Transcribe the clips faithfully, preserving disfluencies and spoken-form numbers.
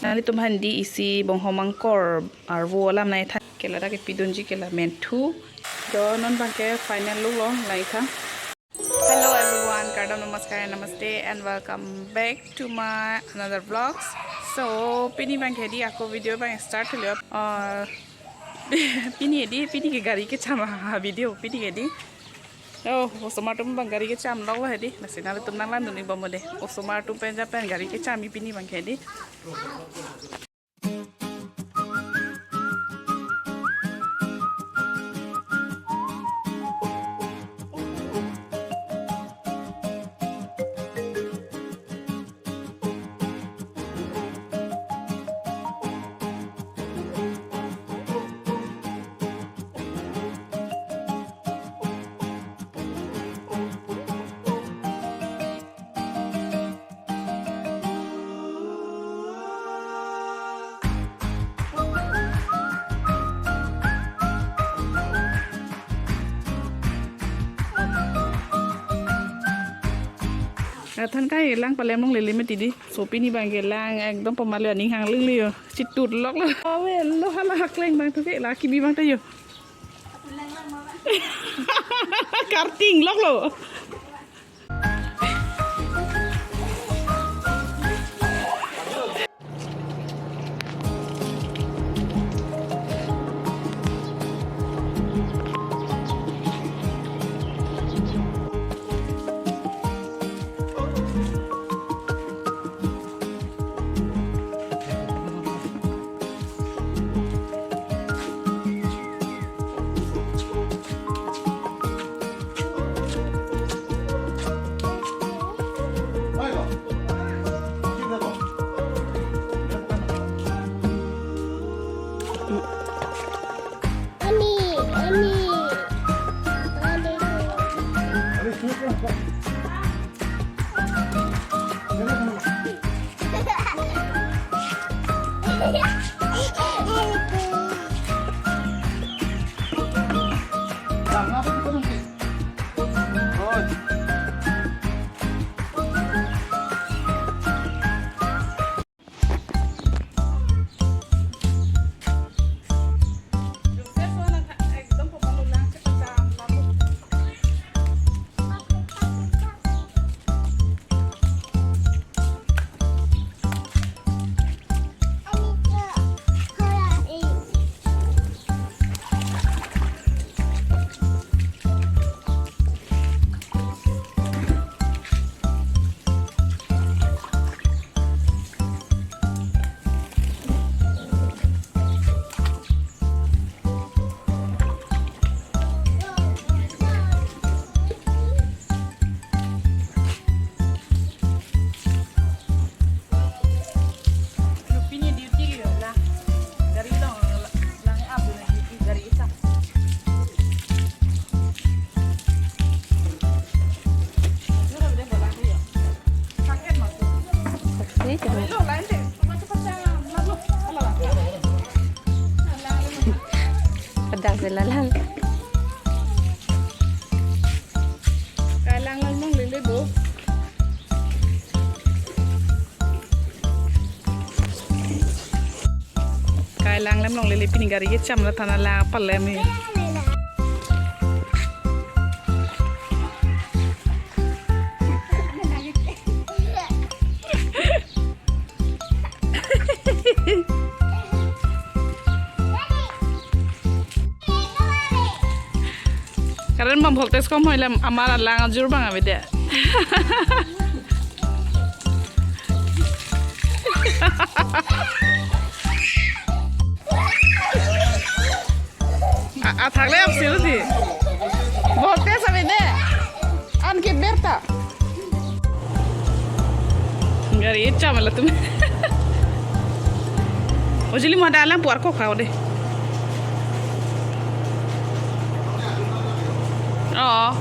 Nanglitum aphan hedi isi bonghom angkor arvo alam nangthan. Ke ladak kepidunji ke la menthu. To non abangke final look lo nangthan. Hello everyone, kardom, namaskar, namaste and welcome back to my another vlogs. So pini abangke hedi ako video abang start lo. Uh, pini hedi, pini ke gari kecham a video pini ke hedi. Oh, osomar atum abang gari kecham lok lo hedi. Lasi nanglitum nanglang dun-ik bom de. Osomar atum pen ja pen gari kecham pini abangke hedi. Athan kai lang palem longle le mati hedi. So pini abangke lang ekdom pamale aning hang ling le yo. Chitut lok lo. Awe lo hala hakleng abang tu ke la kimi abang ta yo. Karting lok lo. Ani, ani, ani. Pini duty lo la. Gari long lang up lo duty gari isa. Ini coba. Pedas de lalang. Kalang lang longle le bo. Kalang lang longle le pini gari kecham la than alang palem ni. Karen bang voltage kom hoi lam amar alang ajur bang avedet. A, athak le apsilu di. Voltage avedet. An ke berta. Gari kecham latum. Ojili mo ada alang puar kok kau deh. Oh.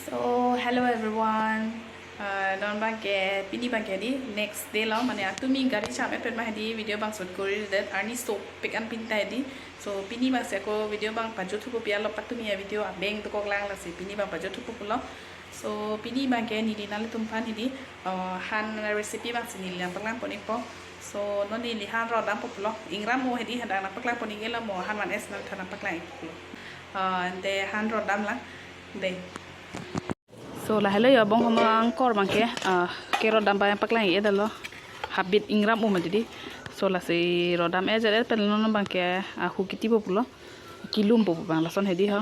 So, hello everyone. Ah, non abangke pini abangke di next day lo, mane atumi gari cham-et pen ma hedi video abang shoot koridet, arni sopik an pini ta hedi. So pini abangsi ako video abang pajuthupo pi, alop patumi a-video abeng dokok lang, lasi pini abang pajuthupo pulo. So pini abangke neli nanglitumphan hedi, ah, han recipe abangsi neli nangpaklang pon-ikpo. So non neli han rodampo pulo, ingram o hedi, hadak nangpaklang pon-ik-etlo, mo han van es nangthan nangpaklang-ikpo pulo. Ah, ante han rodam lang de. So lahelo yo, bonghom angkor abangke, ah, kerodam abang paklang-ikdetlo. Habit ingram o mati di. So lasi rodam-et-et pen non abangke ahu kitipo pulo. Kilumpo pu abang lason hedi ho.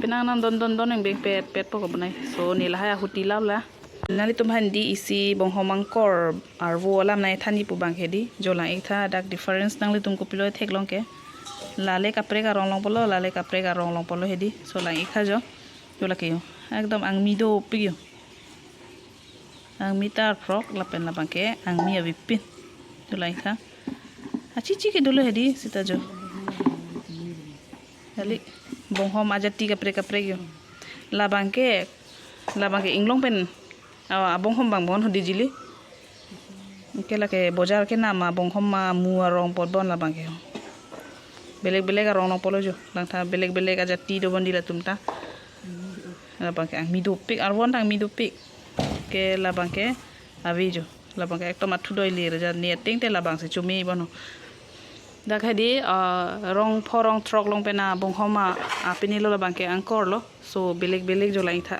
Penang nang don don don nang beng pet pet po kobonai. So neli lahai ahu tilap la. Nanglitumphan di isi bonghom angkor arvo alam nangthanji pu abangke di. Jo lang-iktha, dak difference nanglitum kopilo theklong ke. Lale kaprek arong longpolo, lale kaprek arong longpolo hedi. So lang-iktha jo. Jo lake yo. Ekdom angmi dopik yo. Angmi tarphrok lapen labangke angmi avepin. Jo lang-iktha. Achichi ke dolo hedi sita jo. Kali bonghom ajati kaprek kaprek yo. Labangke, labangke inglong pen, ah, abonghom abang bon hedi jili. Ke lake bojar kenam abonghom amu arong pot bon labangke. Belek belek arong longpolo jo. Langtha belek belek ajati do bon di latum ta. Labangke angmi dopik, arvo ta angmi dopik. Ke labangke ave jo. Labangke ekdom athu doi lir ja, ne ateng te labangsi chumi bono. Dak hedi, ah, rong pho rong throk long pen abonghom a, ah, pini lo labangke angkor lo. So belek belek jo lang-iktha.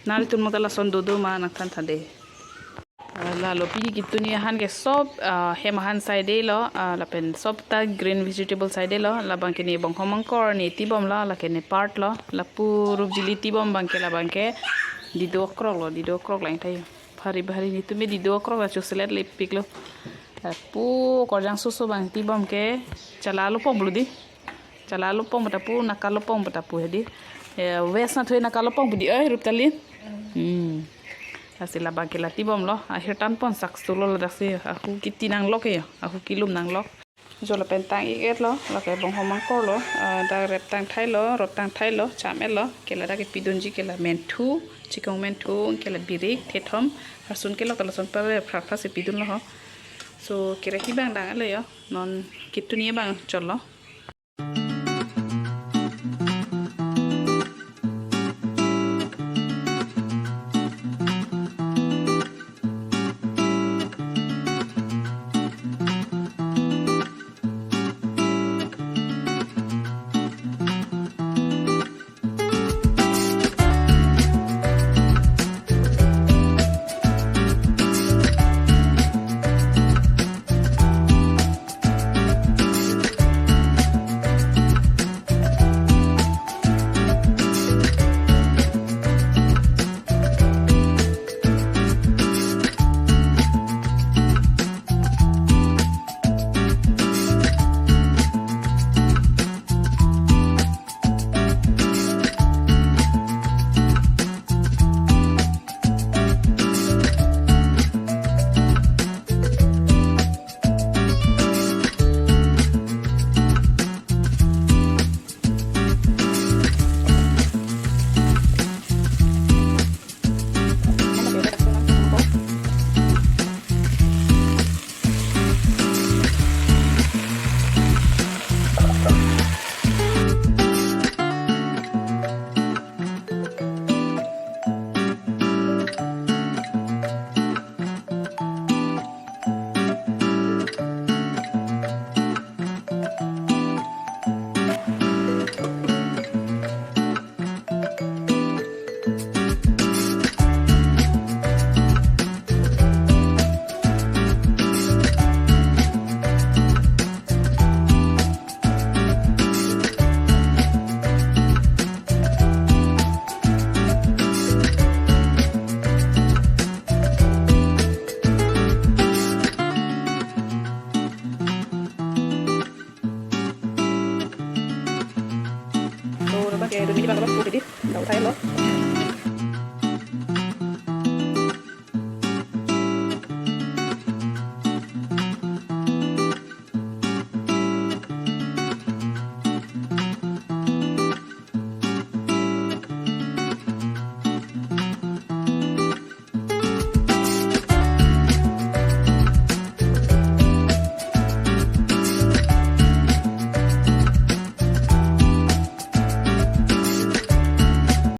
Nanglitum mata lason dodo ma nangthan tha de. Ah, lalo pini kituni ahan ke sop, ah, hem ahan side lo, ah, lapen sop ta green vegetable side lo, labangke ne bonghom angkor ne tibom lo, lake ne part lo, lapu rup jili tibom abangke labangke dido okrok lo, dido okrok lang-iktha yo. Bhari bhari netum me dido okrok la choselet lepik lo. Lapu korjang soso abang tibom ke chala lopong pulo di. Chala lopong pu ta pu, naka lopong pu ta pu hedi. Eh, wes na thoi naka lopong pu di oi, Ruptalin. Hmm. Lasi labangke la tibom lo, ahir tan pon sak sulo ladaksi, ahu kiti nanglok yo, ahu kilum nanglok. Jo lapen tang-ik-etlo, lake bonghom angkor lo, ah, dak rep tangthailo, rot tangthailo, cham-etlo, ke ladak kepidunji ke la menthu, chikong menthu, ke la birik, thethom, asun kelok ta lason pare phra phra si pidunlo ho. So, kere hi abang dang-etlo yo, non kituni abang chotlo. So, nabang ke dun ni bang nabang ko jadi, kau tayo lo.